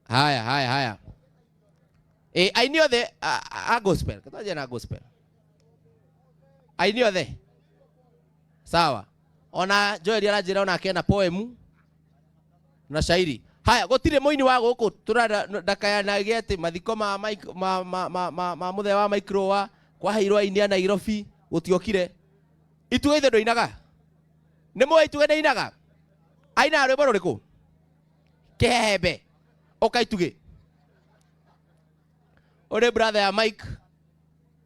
Haya haya haya. Ĩ aini othe a gospel, twanjie na gospel. Aini othe sawa. Ona Joel aranjĩra onake ena poem na shairi. Haya, gũtirĩ mũini wa gũkũ tũrenda ndakayanage atĩ mathiko ma Mike, ma ma ma ma, ma mũthee wa Mike Rũa kwaheirwo aini a Nairobi gũtiokire. Itugĩ ithe ndũinaga? Nĩ mũĩ Itugĩ nĩainaga? Ainaga rwĩmbo rũrĩkũ? Kĩhehembe. Ũka Itugĩ. Ũrĩ brother ya Mike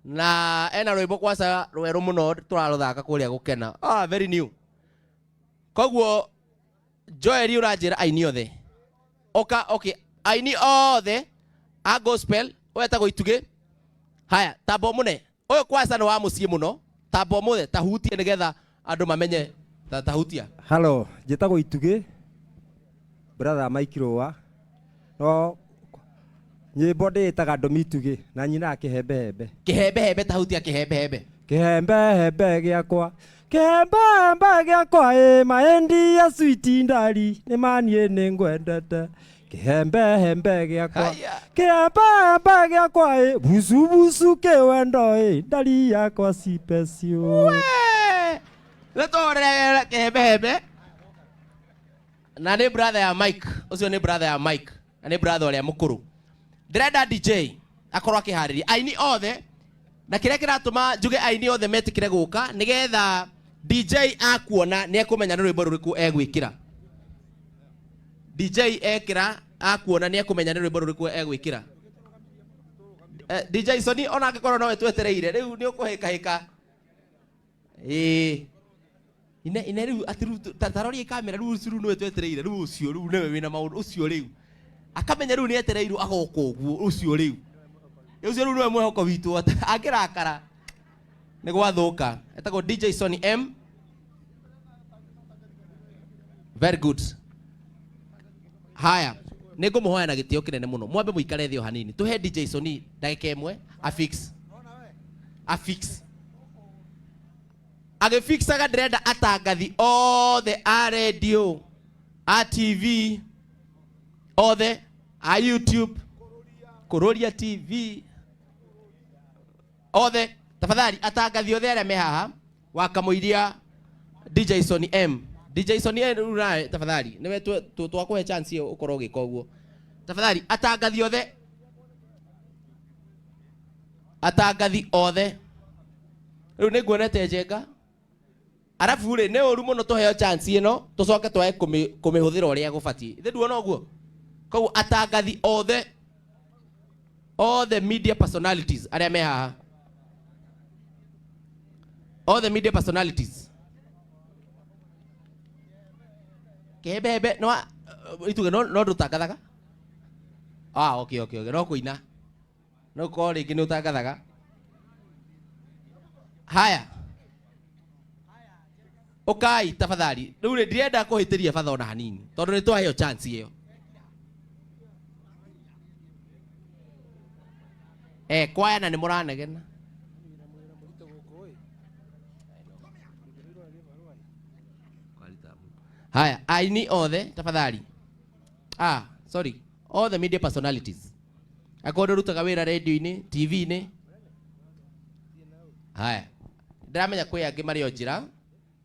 na ena rwĩmbo kwaca rwerũ mũno tũrarũthaka kũrĩa gũkena. Ah, very new. Koguo Joel ũranjĩra aini othe. Oka, okay, aini othe a gospel wetagwo Itugĩ. Haya, tamba ũmũne. Ũyũ kwaca nĩ wa mũciĩ mũno. Tamba ũmũne, tahutie nĩgetha andũ mamenye. Ta tahutia. Hello, njĩtagwo Itugĩ, brother Mike Rũa. No nyĩmbo ndĩĩtaga Ndũmi Itugĩ na nyinaga kĩhembehembe. Kĩhembehembe, tahutia kĩhembehembe. Kĩhembehembe gĩakwa, kĩhembehembe gĩakwa ĩ maendia switi ndari nĩ maniĩ nĩ ngwendete. Kĩhembehembe gĩakwa, Haya. kĩhembehembe gĩakwa ĩ bucubucu kĩwendo ĩ ndari yakwa cipecio. We! Nĩ tũhũrĩre kĩhembehembe. Na nĩ brother ya Mike, ũcio nĩ brother ya Mike, na nĩ brother ũrĩa mũkũrũ. Ndĩrenda DJ akorwo akĩharĩria aini othe, na kĩrĩa kĩratũma njuge aini othe metĩkĩre gũka nĩgetha DJ akuona nĩ ekũmenya nĩ rwĩmbo rũrĩkũ egwĩkĩra. DJ ekĩra akuona nĩ ekũmenya nĩ rwĩmbo rũrĩkũ egwĩkĩra. DJ Sony ona angĩkorwo nowe twetereire rĩu nĩ ũkũhĩkahĩka. Ĩĩ. Ine ine rĩu atĩ rĩu ta roria kamera rĩu ũcio rĩu nĩwe twetereire rĩu ũcio rĩu nĩwe wĩna maũndũ ũcio rĩu akamenya rĩu nĩ etereirwo agoka ũguo ũcio rĩu ũcio rĩu nĩwe mwĩhoko witũ angĩrakara nĩ gwathũka. Etagwo DJ Sony M. Very good. Haya, nĩ ngũmũhoya na gĩtĩo kĩnene mũno mwambe mũikare thĩ o hanini tũhe DJ Sony ndagĩka ĩmwe afix afix agĩfixaga. Ndĩrenda atangathi othe a radio, a TV, othe a YouTube, Kururia TV, othe tafadhali, atangathi othe arĩa me haha wakamũiria DJ Sony M. DJ Sony M rĩu nawe tafadhali nĩwe twakũhe chance ĩyo ũkorwo ũgĩka ũguo. Tafadhali atangathi othe, atangathi othe rĩu nĩ nguonete njenga arabu rĩ nĩ ũru mũno tũheo chance ĩno tũcoke twage kũmĩhũthĩra ũrĩa gũbatiĩ. Ithe nduona ũguo? Koguo atangathi othe, all the media personalities arĩa me haha, all the media personalities, kehembehembe no ituge no no ndũtangathaga. Ah, okay, no kũina no korwo rĩngĩ nĩ ũtangathaga. Haya, ũkai tafadhali. Rĩu rĩ ndirenda kũhĩtĩria batha ona hanini tondũ nĩ twaheo chance ĩyo. Eh, kwaya na nĩ mũranegena. Haya, aini othe tafadhali. Ah, sorry, all the media personalities, akorwo ndũrutaga wĩra radio-inĩ, TV-inĩ. Haya, ndĩramenya kwĩ angĩ marĩ o njĩra,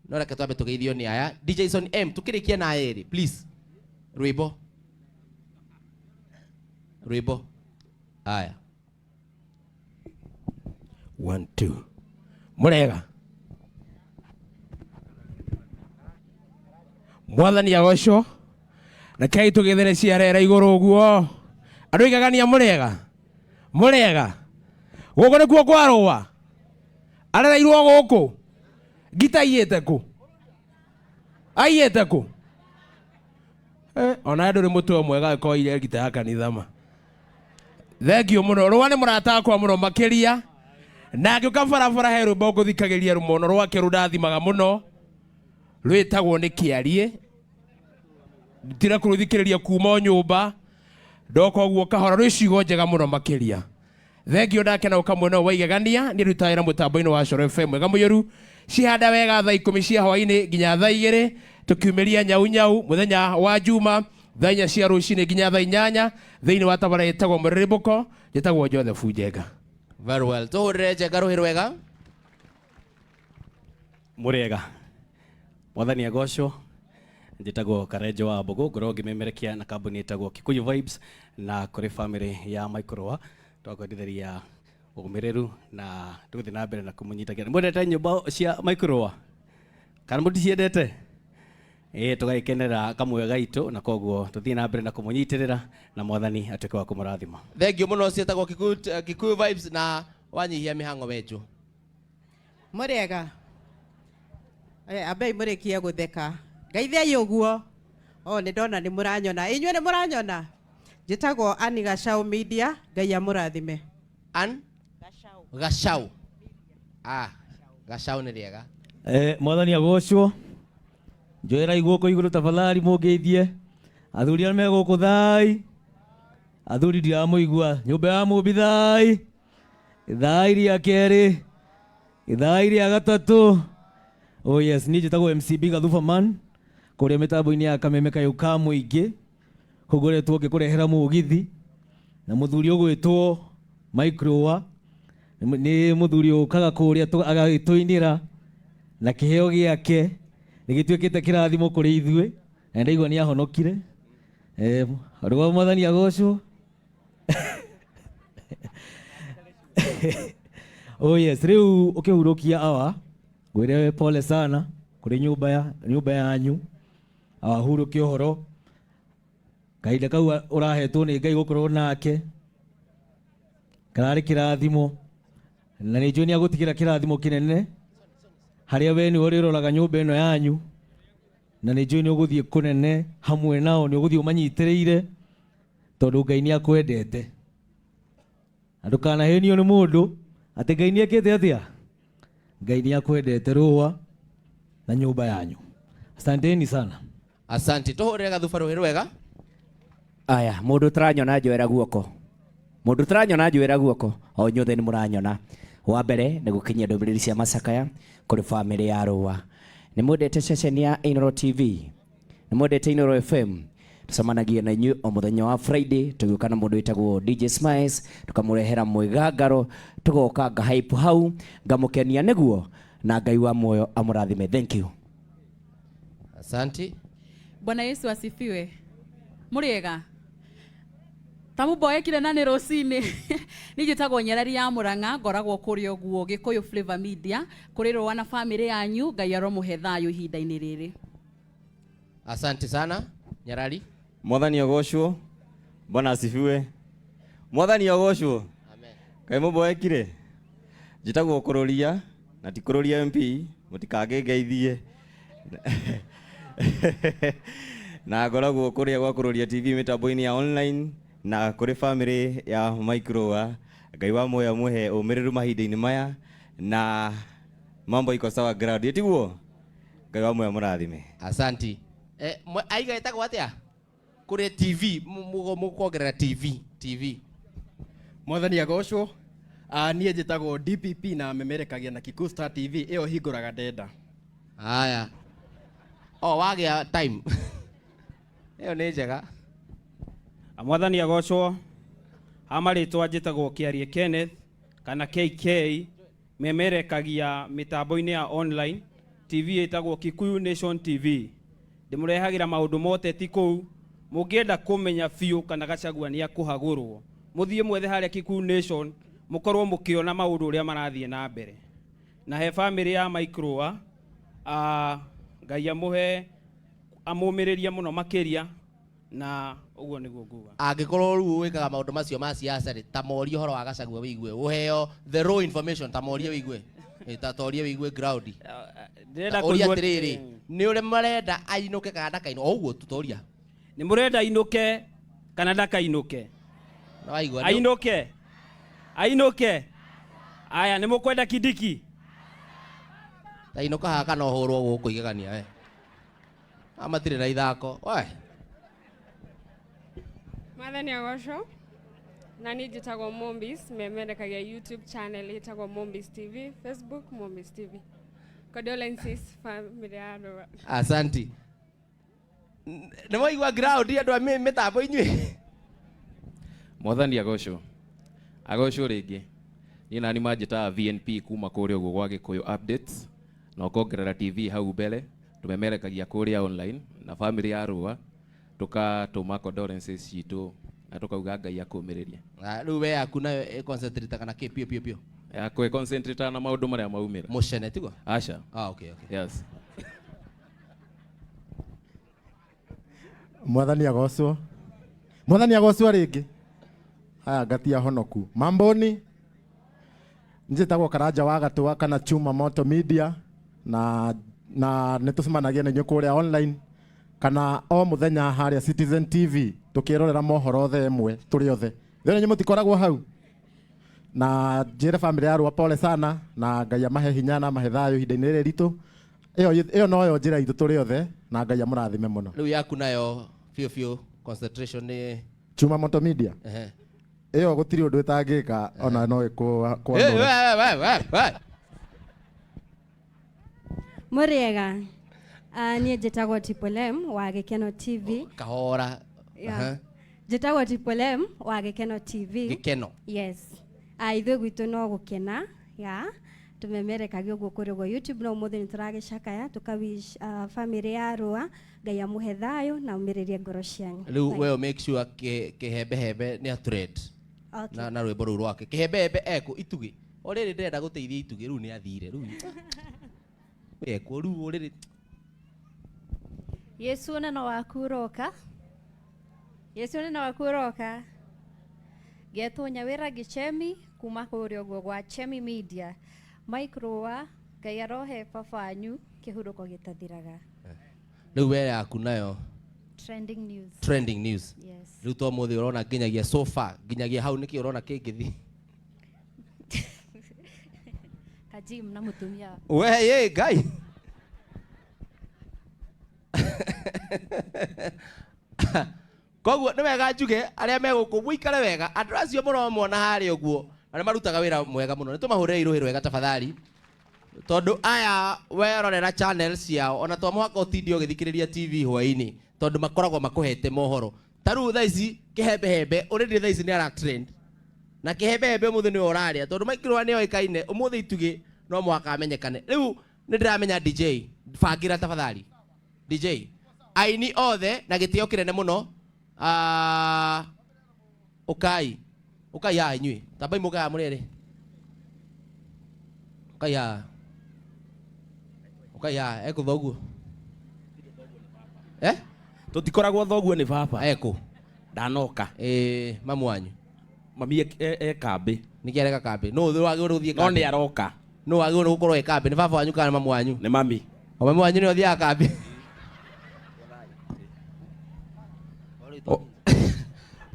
no reke twambe tũgeithio nĩ aya. DJ Son M, tukĩrĩkia na aya erĩ please. Rwĩmbo, rwĩmbo. Haya. One, two. Mũrega. Mwathani agocwo. Rekei tũgĩthere ciarera igũrũ ũguo. Andũ igagania mũrega. Mũrega. Gũkũ nĩkuo kwarũa. Arereirwo gũkũ. Ngita aiyĩte kũ? Aiyĩte kũ? Eh, ona ndũrĩ mũtwe mwega angĩkorwo ire ngita ya kanitha ma. Thank you mũno. Rũa nĩ mũrata wakwa mũno makĩria. Na ngĩũka barabara he rwĩmbo ngũthikagĩria rũmono rwake rũndathimaga mũno. Rwĩtagwo nĩ kĩariĩ. Ndire kũrũthikĩrĩria kuma o nyũmba. Ndoka ũguo kahora rwĩ ciugo njega mũno makĩria. Thank you ndakena gũka mwena ũyũ wa igegania. Niĩ ndutaga wĩra mũtambo-inĩ wa Coro FM mwega mũiyũru. Cihanda wega thaa 10 cia hwainĩ nginya thaa 2 tũkiumĩria nyau nyau mũthenya wa Juma. Thaa 4 cia rũcinĩ nginya thaa 8 thĩinĩ wa tabara ĩtagwo Mũrĩrĩmbũko. Njĩtagwo Joseph Njenga. Very well, tũhũrĩre Njenga rũhĩ rwega. Mũrĩega, mwathani agocwo. Njĩtagwo Karenjo wa Mbũgũ, ngoragwo ngĩmemerekia na kambuni ĩtagwo Kikuyu Vibes, na kũrĩ family ya Michael twakwendithĩria ũmĩrĩru na tũgũthiĩ na mbere na kũmũnyitagĩra. Mwendete nyĩmbo cia Michael kana mũticiendete? Ĩĩ, tũgagĩkenera kamwe gaitũ, na koguo tũthiĩ na mbere na kũmũnyitĩrĩra na mwathani atuĩke wa kũmũrathima. Thank you mũno. Ciĩtagwo Kikuyu Vibes na wanyihia mĩhang'o wenjũ. Mũrĩega. Ambei mũrĩkie gũtheka, ngeithiai ũguo. O nĩ ndona nĩ mũranyona, inyuĩ nĩ mũranyona. Njĩtagwo Ani Gacau Media. Ngai amũrathime. An Gacau, ah, Gacau nĩ rĩega. Mwathani agocwo. Njoerai guoko igũrũ tafadhali mũngeithie. Athuri arĩa me gũkũ, thai. Athuri ndiramũigua. Nyũmba ya Mũmbi, thai. Thai rĩa kerĩ, ithai rĩa gatatũ. Oh yes, niĩ njĩtagwo MCB Gathubaman kũrĩa mĩtambo-inĩ ya Kameme kayũ ka mũingĩ. Kũu ngoretwo ngĩkũrehera mũgithi na mũthuri ũgwĩtwo Mike Rũa. Nĩ mũthuri ũkaga kũrĩa agagĩtũinĩra na kĩheo gĩake nĩ gĩtuĩkĩte kĩrathimo kũrĩ ithuĩ, na ndaigua nĩ ahonokire. Rũa, mwathani agocwo. Oh yes, rĩu ũkĩhurũkia awa ngwĩre pole sana kũrĩ nyũmba yanyu. Awa hurũkia ũhoro kahinda kau ũrahetwo nĩ Ngai gũkorwo nake kararĩ kĩrathimo, na nĩ njũĩ nĩ agũtigĩra kĩrathimo kĩnene harĩa we nĩwe ũrĩroraga nyũmba ĩno yanyu, na nĩ njũĩ nĩ ũgũthiĩ kũnene hamwe nao, nĩ ũgũthiĩ ũmanyitĩrĩire tondũ Ngai nĩ akwendete. Na ndũkanahenio nĩ mũndũ atĩ Ngai nĩ ekĩte atĩa. Ngai nĩ akwendete, Rũa na nyũmba yanyu. Asanteni sana. Asante, tũhũrĩre Gathuba rũhĩ rwega. Aya, mũndũ ũtaranyona njoera guoko, mũndũ ũtaranyona njoera guoko. O inyuothe nĩ mũranyona. Wa mbere nĩ gũkinyia ndũmĩrĩri cia macakaya kũrĩ famĩlĩ ya Rũa. Nĩ mwendete ceceni ya Inooro TV, nĩ mwendete Inooro FM. Tũcemanagia na inyuĩ o mũthenya wa Friday, tũgĩũka na mũndũ wĩtagwo DJ Smiles, tũkamũrehera mwĩgangaro, tũgoka ngahype hau ngamũkenia nĩguo, na Ngai wa muoyo amũrathime. Thank you. Asante. Bwana Yesu asifiwe. Mũrĩega? Tamũmboekire na nĩ rũcinĩ. Niĩ njĩtagwo Nyarari ya Mũrang'a, ngoragwo kũrĩa ũguo Gĩkũyũ Flavor Media, kũrĩ Rũa na famĩlĩ yanyu. Ngai aromũhe thayũ ihinda-inĩ rĩrĩ. Asante sana, Nyarari. Mwathani agocwo. Bwana asifiwe. Mwathani agocwo. Amen. Kaĩ mũmboekire? Njĩtagwo Kũrũria na ti Kũrũria MP, mũtikangĩngeithie. Na ngoragwo kũrĩa gwa Kũrũria TV mĩtambo-inĩ ya online, na kũrĩ family ya Mike Rũa. Ngai wa muoyo amũhe ũmĩrĩru mahinda-inĩ maya, na mambo iko sawa ground. Tiguo? Ngai wa muoyo mũrathime. Asanti. Aiga ĩtagwo atĩa? Kũrĩ TV, mũkuongerera TV, TV. Mwathani agocwo. Niĩ njĩtagwo DPP na memerekagia na Kikuyu Star TV ĩyo hingũraga ndenda. Haya. O wagĩa time. Ĩyo nĩ njega. Mwathani agocwo. Ha marĩtwa njĩtagwo Kĩarie Kenneth kana KK, memerekagia mĩtambo-inĩ ya online TV ĩtagwo Kikuyu Nation TV. Ndĩmũrehagĩra maũndũ ma ũteti kũu. Mũngĩenda kũmenya biũ kana Gachagua nĩ akũhagũrwo, mũthiĩ mwethe harĩa Kikuyu Nation, mũkorwo mũkĩona maũndũ ũrĩa marathiĩ na mbere. Na he family ya Mike Rũa, Ngai amũhe amũmĩrĩrie mũno makĩria, na ũguo nĩguo nguga. Angĩkorwo rĩu wĩkaga maũndũ macio ma siasa rĩ, ta morie ũhoro wa Gachagua wĩigue, ũheo the raw information, ta morie wĩigue. Ta torie wĩigue ground. Ndĩrenda Ũria kũigua- atĩrĩrĩ, nĩ ũrĩa marenda ainũke kana ndakainũke, o ũguo tu toria. Nĩ mũrenda ainũke kana ndakainũke? Na waigua nĩ- Ainũke. Ainũke. Aya, nĩ mũkwenda Kindiki? Ta inũka haha kana ũhũrwo gũkũ igegania we. Aya matirĩ na ithako. We. Mwathani agocwo. Na niĩ njĩtagwo Mombis, memerekagia YouTube channel ĩtagwo Mombis TV, Facebook Mombis TV. Condolences family ya Rũa. Asanti. Nĩ mwaigua ground andũ a mĩtambo inyuĩ. Mwathani agocwo. Agocwo rĩngĩ. Niĩ nani manjĩtaga VNP kuma kũrĩa ũguo gwa Gĩkũyũ Updates na ũkongerera TV hau mbere tũmemerekagia kũrĩa online na family ya Rũa tũkatũma condolences citũ na tũkauga Ngai akũmĩrĩrie. Ah, rĩu we yaku nayo ĩ concentrate kana kĩ piũ piũ piũ? Yakwa ĩ concentrate na maũndũ marĩa maumĩra. Mũcene tiguo? Aca. Ah, okay, okay. Yes. Mwathani agocwo. Mwathani agocwo rĩngĩ. Aya ngati ahonoku. Mamboni. Njĩtagwo Karanja wa Gatũa kana Chuma Moto Media na na nĩ tũcemanagia na inyuĩ kũrĩa online kana o mũthenya harĩa Citizen TV tũkĩrorera mohoro thaa ĩmwe tũrĩ othe. Rĩu inyuĩ mũtikoragwo hau? Na njĩre family ya Rũa pole sana na Ngai amahe hinya na amahe thayũ ihinda-inĩ rĩrĩ ritũ. Ĩyo ĩyo noyo njĩra itũ tũrĩ othe na Ngai amũrathime mũno. Rĩu yaku nayo biũ biũ concentration nĩ Chuma Moto Media. Ehe. Ĩyo gũtirĩ ũndũ ĩtangĩka ona no Eh, ĩkwanũre. we, we, we, we. Mũrĩega. Niĩ njĩtagwo Triple M wa Gĩkeno TV. Kahora. Yeah. Aha. Njĩtagwo Triple M wa Gĩkeno TV. Gĩkeno. Yes. Ithuĩ gwitũ no gũkena ya tũmemerekagia ũguo kũrĩ ũguo YouTube no ũmũthĩ nĩ tũragĩcakaya tũka wish family ya Rũa Ngai amũhe thayũ na ũmĩrĩrie ngoro cianyu. Rĩu Thank we make sure kĩhembehembe nĩ a trend. Okay. Na rwĩmbo rũu rwake. Kĩhembehembe ekũ itugĩ. O rĩrĩ ndĩrenda gũteithia itugĩ rĩu nĩ athire rĩu. Ekũ rĩu o rĩrĩ. Yesu neno waku ũroka. Yesu neno waku ũroka. Ngetwo Nyawĩra Gĩchemi kuma kũrĩa ũguo gwa Chemi Media. Mike Rũa, Ngai arohe baba wanyu kĩhurũko gĩtathiraga. Rĩu we yaku nayo Trending news. Trending news. Yes. Rĩu to mũthĩ ũrona nginyagia so far nginyagia hau nĩkĩ ũrona kĩngĩthiĩ. Kajim na mũtumia. We ye Ngai. Koguo nĩ wega njuge arĩa me gũkũ mũikare wega andũ acio mũromona harĩa ũguo na nĩ marutaga wĩra mwega mũno nĩ tũmahũrĩre irũhĩ rwega tafadhali tondũ aya werorera channel ciao ona to mũhaka ũtinde ũgĩthikĩrĩria TV hwaĩ-inĩ tondũ makoragwo makũhete mohoro ta rĩu thaa ici kĩhembehembe already thaa ici nĩ ara trend na kĩhembehembe ũmũthĩ nĩwe ũrarĩa tondũ Mike Rũa nĩ oĩkaine ũmũthĩ itugĩ no mũhaka amenyekane rĩu nĩ ndĩramenya DJ bangĩra tafadhali DJ aini othe na gĩtĩo kĩnene mũno ũkai ũkai haha inyuĩ tambai mũke haha mũrĩ erĩ ũkai haha ũkai haha ekũ thoguo eh Tũtikoragwo thoguo nĩ baba. Ekũ ndanoka. Mamu wanyu mami e kambĩ. Nĩkĩ areka kambĩ? Nũ wagĩrĩirwo nĩ gũthiĩ No kambĩ? nĩ aroka. Nũ wagĩrĩirwo nĩ gũkorwo e kambĩ? Nĩ baba wanyu kana mamu wanyu? Nĩ mami. O mamu wanyu nĩ ũthiaga kambĩ?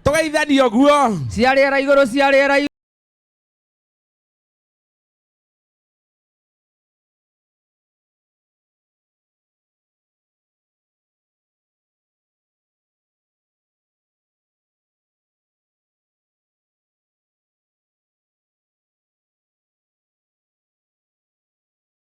Tũgeithanie ũguo. Cia rĩera igũrũ, cia rĩera